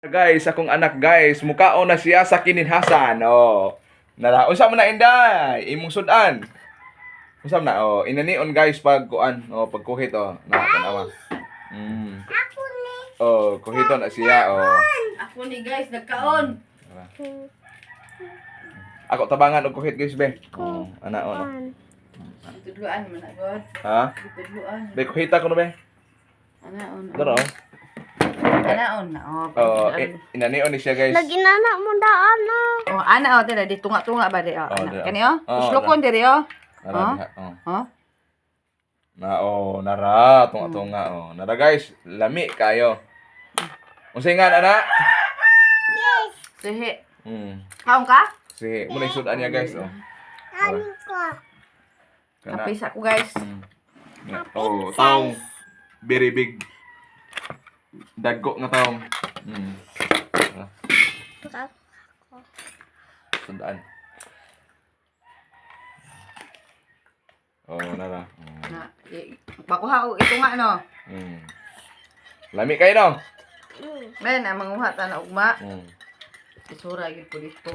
Guys, akong anak, guys, mukaon na siya sa kininhasan. Oh. Nara, unsa man na, Inday? Imong sudan. Unsa man na? Oh, inanion, guys, pag kuan, oh, pag kuhit, oh. Na tanawa. Ako ni. Oh, kuhito na siya, oh. Ako ni, guys, nagkaon. Nara. Ako tabangan og kuhit, guys, be. Oh, ana, oh. No. Tudluan man na god. Ha? Tudluan. Be, kuhita ko no, be. Anaon. Dara, oh. Anaon na oh. Oh, inanion ni siya, guys. Naginana mo daan na. Oh, ana oh, dira di tunga-tunga ba di oh. Oh, Ana. dira. Kani oh. Oh, Uslokon diri oh. Nara, Oh? diha, oh. Oh. Na oh, nara, tunga-tunga, oh. Nara, guys, lami kayo. Unsay nga ana? Sihi. Kaon ka? Si mo na sudan niya, guys, oh. Ano ko? Kana. Kapis ako, guys. Yeah. Oh, taong very big. Dagko nga taong. Sundaan. Oh, nara. Na, pakuha og itunga no. Lami kayo no. Men, ang manguha ta na ugma. Mm. Isura gyud ko dito.